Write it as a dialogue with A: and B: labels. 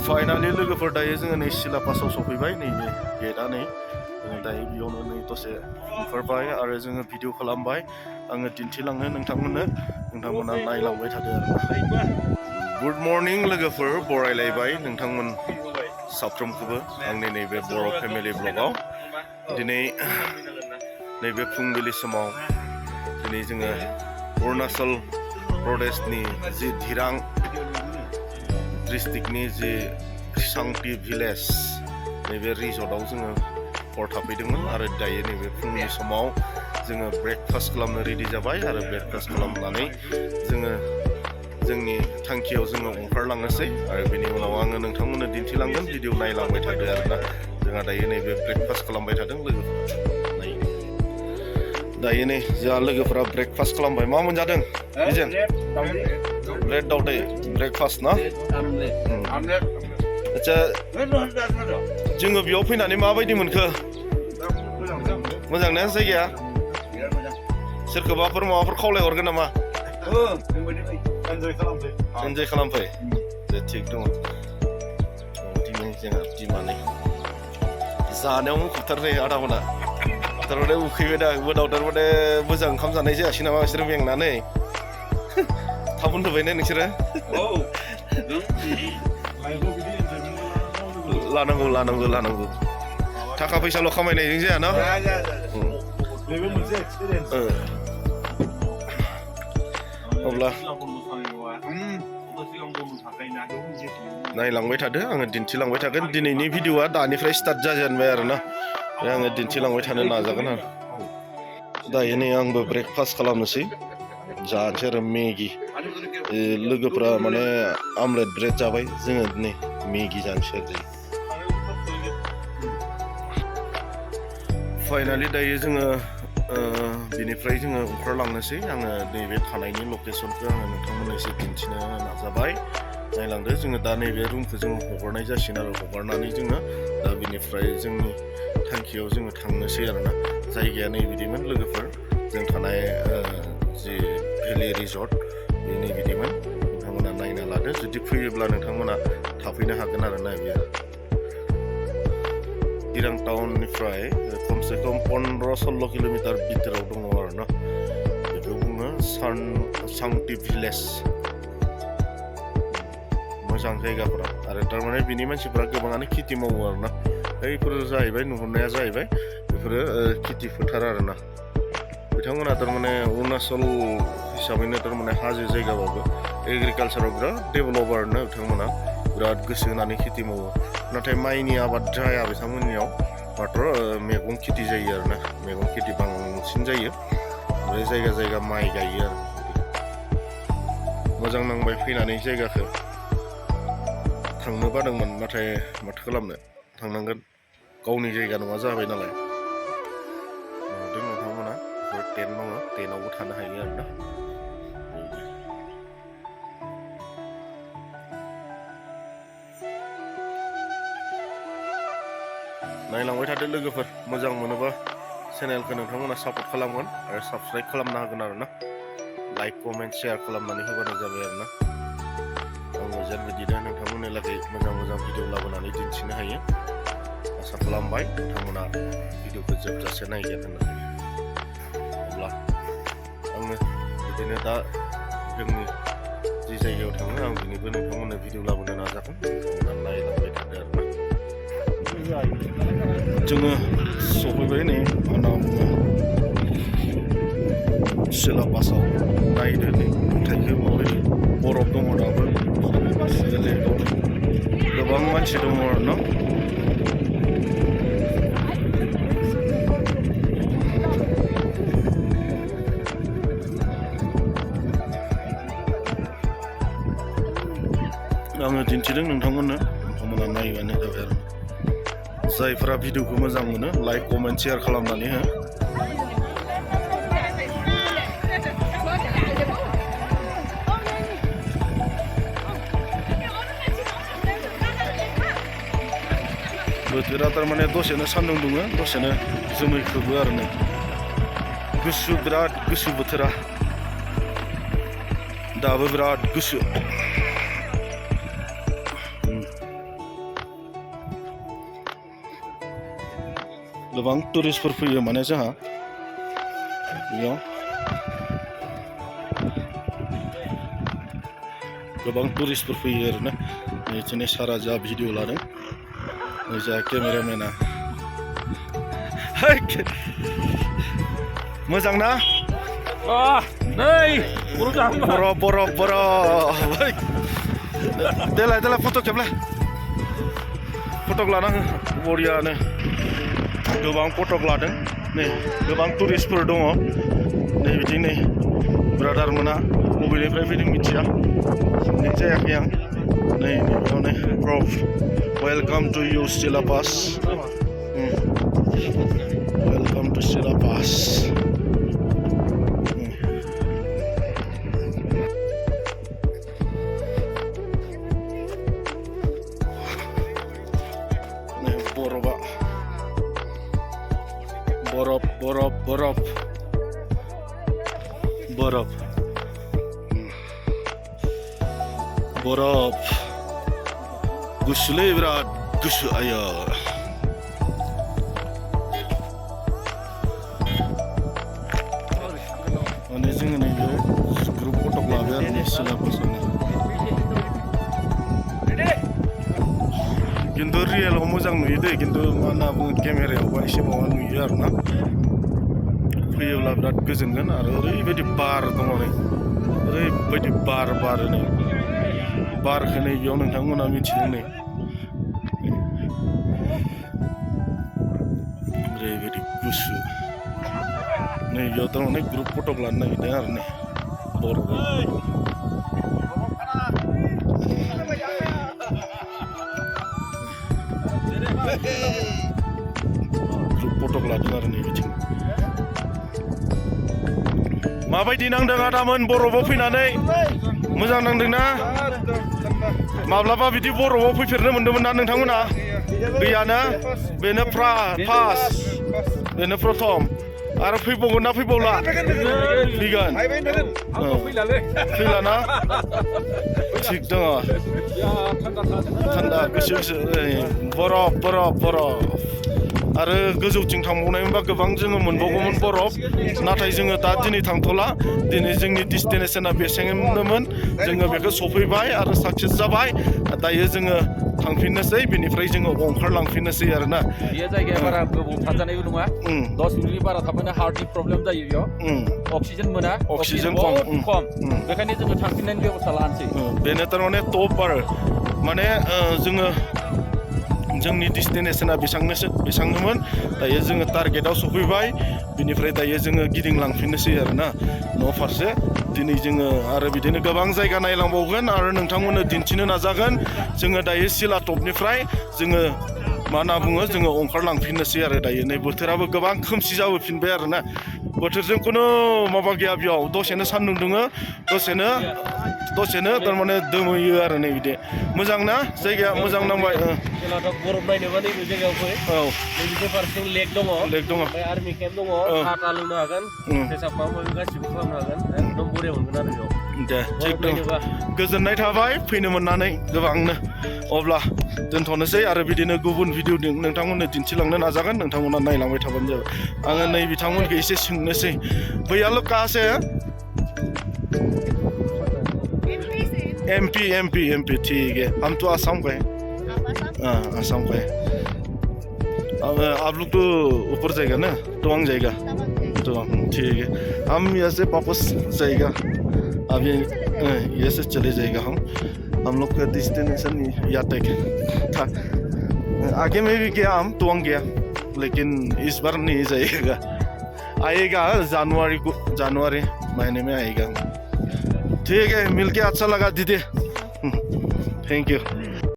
A: finally लोगोफोर दायो जोङो नै सिला पासाव सफैबाय नैबे गेटआ नै जोङो दायो बेयावनो नै दसे ओंखारबाय आरो जोङो भिडिअ खालामबाय आङो दिन्थिलांनो नोंथांमोना नायलांबाय थादो आरोना गुड मर्निं लोगोफोर बरायलायबाय नोंथांमोन साफ्रोमखौबो आंनि नैबे बर' फेमिलि ब्लगाव दिनै नैबे फुंबिलि समाव दिनै जोङो अरुणाचल प्रदेशनि जि धिरां डिस्ट्रिक्टनि जि सांति भिलेज नैबे रिजर्टआव जोङो हर थाफैदोंमोन आरो दायो नैबे फुंनि समाव जोङो ब्रेकफास्ट खालामनो रेडि जाबाय आरो ब्रेकफास्ट खालामनानै जोङो जोंनि थांखियाव जोङो ओंखारलांनोसै आरो बेनि उनाव आङो नोंथांमोननो दिन्थिलांगोन भिडिअ नायलांबाय थादो आरोना जोंहा दायो नैबे ब्रेकफास्ट खालामबाय थादों लोगोफोरा दायो नै जोंहा लोगोफोरा ब्रेकफास्ट खालामबाय मा मोनजादों बिजेन ब्रेड दावदै ब्रेकफास्ट ना आच्छा जोङो बेयाव फैनानै माबायदि मोनखो मोजां ना जायगाया सोरखौबाफोर माबाफोर खावलायहरगोन नामा एन्जय खालामफै दे थिग दङ दिनै जोंहा बिमानै जानायाव मुखुबथार जायो आदा मोना थारमाने उखैबाय दा उनाव थारमाने मोजां ओंखाम जानाय जायासै नामा बिसोर मेंनानै थाब उन्दुबायना नोंसोरो लानांगौ थाखा फैसाल' खामायनायजों जाया ना अब्ला नायलांबाय थादो आङो दिन्थिलांबाय थागोन दिनैनि भिडिअआ दानिफ्राय स्टार्ट जाजेनबाय आरोना आङो दिन्थिलांबाय थानो नाजागोन आरो दायो नै आंबो ब्रेकफास्ट खालामनोसै जानोसै आरो मेगि लोगोफ्रा माने आमलेट ब्रेड जाबाय जोङो नै मेगि जानोसै आरो फाइनालि दायो जोङो बिनिफ्राय जोङो ओंखारलांनोसै आङो नैबे थानायनि लकेसनखौ आङो नोंथांमोननो एसे दिन्थिनो नाजाबाय नायलांदो जोङो दा नैबे रुमखौ जोङो हगारनाय जासिगोन आरो हगारनानै जोङो दा बिनिफ्राय जोंनि थांखियाव जोङो थांनोसै आरोना जायगाया नै बिदिमोन लोगोफोर जों थानाय जि भेलि रिजर्ट बे नै बिदिमोन नोंथांमोना नायना लादो जुदि फैयोब्ला नोंथांमोना थाफैनो हागोन आरोना बेयो दिरां टाउननिफ्राय खमसे खम 15-16 किल'मिटार बिथोराव दङ आरोना बेखौ बुङो सांति भिलेज मोजां जायगाफोरा आरो थारमाने बिनि मानसिफोरा गोबाङानो खेथि मावो आरोना बैफोर जाहैबाय नुहुरनाया जाहैबाय बेफोरो खेथि फोथार आरोना बिथांमोना थारमाने अरुणाचल हिसाबैनो थारमाने हाजो जायगाबाबो एग्रिकालसाराव बिराद डेभेलप आरोना बिथांमोना बिराद गोसो होनानै खेथि मावो नाथाय माइनि आबाद जाया बिथांमोननियाव मात्र मैगं खेथि जायो आरोना मैगं खेथि बांसिन जायो ओमफ्राय जायगा जायगा माइ गायो आरो मोजां नांबाय फैनानै जायगाखौ थांनो बादोंमोन नाथाय माथो खालामनो थांनांगोन गावनि जायगा नङा जाबाय नालाय नुदों नोंथांमोना बेफोर टेन्ट दङ टेन्टआवबो थानो हायो आरोना नायलांबाय थादो लोगोफोर मोजां मोनोबा चेनेलखौ नोंथांमोना सापर्ट खालामगोन आरो साबस्क्राइब खालामनो हागोन आरोना लाइक कमेन्ट शेयार खालामनानै होबानो जाबाय आरोना आंबो जेन बिदिनो नोंथांमोननि लागै मोजां भिडिअ लाबोनानै दिन्थिनो हायो आसा खालामबाय नोंथांमोना भिडिअखौ जोबजासे नायगोन होननानै अब्ला आङो बिदिनो दा जोंनि जि जायगायाव थाङो आं बिनिबो नोंथांमोननो भिडिअ लाबोनो नाजागोन नोंथांमोना नायलांबाय थादो आरोना जोङो सफैबाय नै मा होनना बुङो सेला पासाव नायदो नै नुथायखौ माबायदि बरफ दङ दाबो गोबां मानसि दङ आरोना आङो दिन्थिदों नोंथांमोना नायबानो जाबाय आरो जायफोरा भिडिअखौ मोजां मोनो लाइक कमेन्ट शेयार खालामनानै हो बोथोरा थारमाने दसेनो सान्दुं दुङो दसेनो जोमै खोबो आरो नै बिराद गुसु बोथोरा दाबो बिराद गुसु गोबां टुरिस्टफोर फैयो माने जोंहा बेयाव गोबां टुरिस्टफोर फैयो आरोना बिदिनो सारा जा भिडिअ लादों जा केमेरामेना मोजां ना बरफ देलाय फट' खेबलाय फटक लाना हो बरियानो गोबां फटक लादों नै गोबां टुरिस्टफोर दङ नै बिदि नै ब्रादार मोना बबेनिफ्राय फैदों मिथिया नै जायाखै आं नै बेयावनो प्रफ वेलकाम टु इउ सेला पास वेलकाम टु सेला पास बरफ गुसुलै बिराद गुसु आया माने जोङो नैबेयाव ग्रुप फटक लाबाय आरो सेलाफोरजों खिन्थु रियेलाव मोजां नुयो दै खिन्थु मा होनना बुङो केमेरायावबा एसे माबा नुयो आरोना फैयोब्ला बिराद गोजोनगोन आरो ओरैबायदि बार दङ नै ओरैबायदि बार बारो नै बारखौ नै बेयाव नोंथांमोना मिथिदों नै ओरैबायदि गुसु नै बेयाव थारमाने ग्रुप फटक लानो नागिरदों आरो नै बरफ ग्रुप फटक लादों आरो नै बिथिं माबायदि नांदों आदामोन बरफआव फैनानै मोजां नांदोंना माब्लाबा बिदि बरफआव फैफेरनो मोन्दोंमोन ना नोंथांमोना गैयाना बेनो फार्स्ट बेनो प्रथम आरो फैबावगोन ना फैबावला फैगोन फैलाना थिग दङ थान्दा गुसु बरफ आरो गोजौथिं थांबावनायमोनबा गोबां जोङो मोनबावगौमोन बरफ नाथाय जोङो दा दिनै थांथ'ला दिनै जोंनि डेस्टिनेसना बेसेंमोन जोङो बेखौ सफैबाय आरो साक्सेस जाबाय दायो जोङो थांफिननोसै बेनिफ्राय जोङो ओंखारलांफिननोसै आरोना
B: बे जायगाया बारा गोबाव थाजानायबो नङा 10 मिनिटनि बारा थाबानो हार्टनि प्रब्लेम जायो बेयाव अक्सिजेन मोना
A: अक्सिजेन
B: खम बेखायनो जोङो थांफिननायनि बेबस्था लानोसै
A: बेनो थारमाने टप आरो माने जोङो जोंनि डेस्टिनेसना बेसांनोमोन दायो जोङो टारगेटआव सफैबाय बिनिफ्राय दायो जोङो गिदिंलांफिननोसै आरोना न' फारसे दिनै जोङो आरो बिदिनो गोबां जायगा नायलांबावगोन आरो नोंथांमोननो दिन्थिनो नाजागोन जोङो दायो सिला टपनिफ्राय जोङो मा होनना बुङो जोङो ओंखारलांफिननोसै आरो दायो नै बोथोराबो गोबां खोमसि जाबोफिनबाय आरोना बोथोरजों खुनु माबा गैया बेयाव दसेनो सान्दुं दुङो दसेनो थारमाने दोमैयो आरो नै बिदि मोजां ना जायगाया मोजां नांबाय
B: बरफ नायनोबा नैबे जायगायाव फै नैबे फारसेथिं लेक दङ ओमफ्राय आर्मि केम्प दङ साहा लोंनो हागोन पेसाब माबा गासिबो खालामनो हागोन एकदम बरिया मोनगोन आरो बेयाव
A: दे थिग दं गोजोननाय थाबाय फैनो मोननानै गोबांनो अब्ला दोनथ'नोसै आरो बिदिनो गुबुन भिडिअ नोंथांमोननो दिन्थिलांनो नाजागोन नोंथांमोना नायलांबाय थाबानो जाबाय आङो नै बिथांमोनखौ एसे सोंनोसै भैया लोग कहाँ से है एमपी ठीक है हम तो आसाम का है आसाम का है आप लोग तो ऊपर जाएगा ना तवांग जाएगा तवांग ठीक है हम यहाँ से वापस जाएगा अभी ये से चले जाएगा हम लोग का डेस्टिनेशन यहाँ तक था आगे में भी गया हम तवांग गया लेकिन इस बार नहीं जाएगा आएगा जनवरी महीने में आएगा ठीक है मिलके अच्छा लगा दीदी थैंक यू